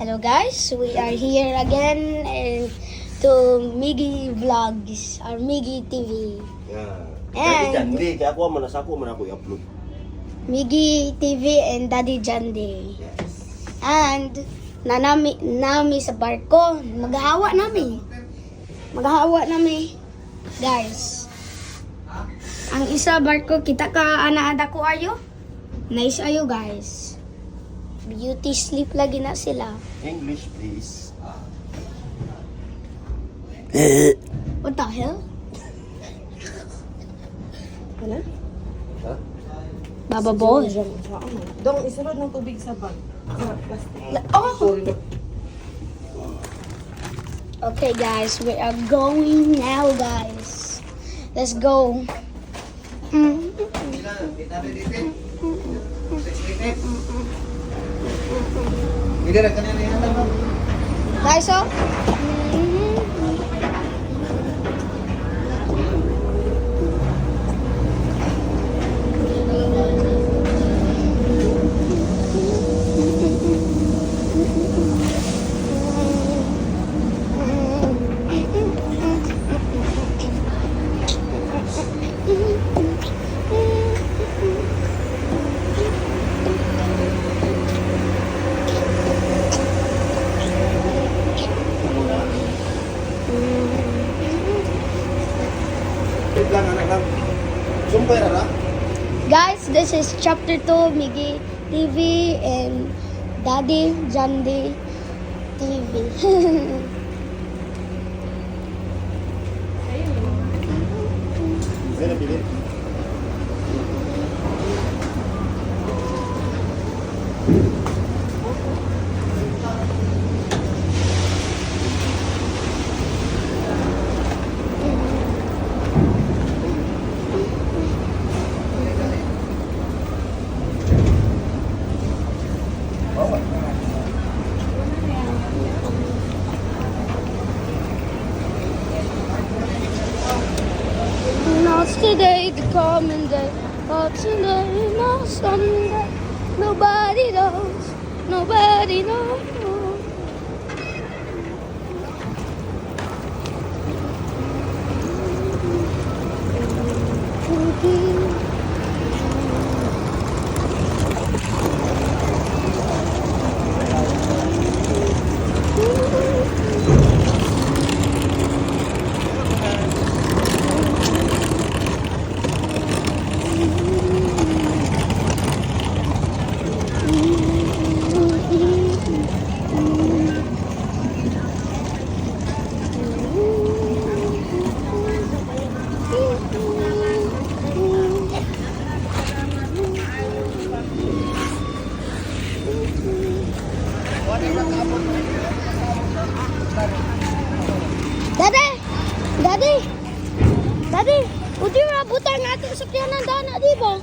Hello guys, we are here again and to Miggy Vlogs or Miggy TV. Yeah. And- Daddy Jandy, kaya ako man sa ako man ako i-upload. Miggy TV and Daddy Jandy. Yes. And nanami nami sa barko, maghawa nami. Maghawa nami. Guys. Ang isa barko kita ka ana ko ayo. Nice ayo, guys. Beauty sleep lagi na sila. English, please. What the hell? Ano? Ha? Baba boy. Dong, isulod ng tubig sa bag. Sa plastic. Oh! Sorry. Okay guys, we are going now, guys. Let's go. Guys, oh. Wait lang, anak lang. Sumpay ra ra. Guys, this is chapter 2, Miggy TV and Daddy Jandy TV. May nabili. Not today, the coming day, but today, not Sunday. Nobody knows, nobody knows. Daddy! Daddy! Daddy! Udi ra butang ato sakyanan dana, di ba?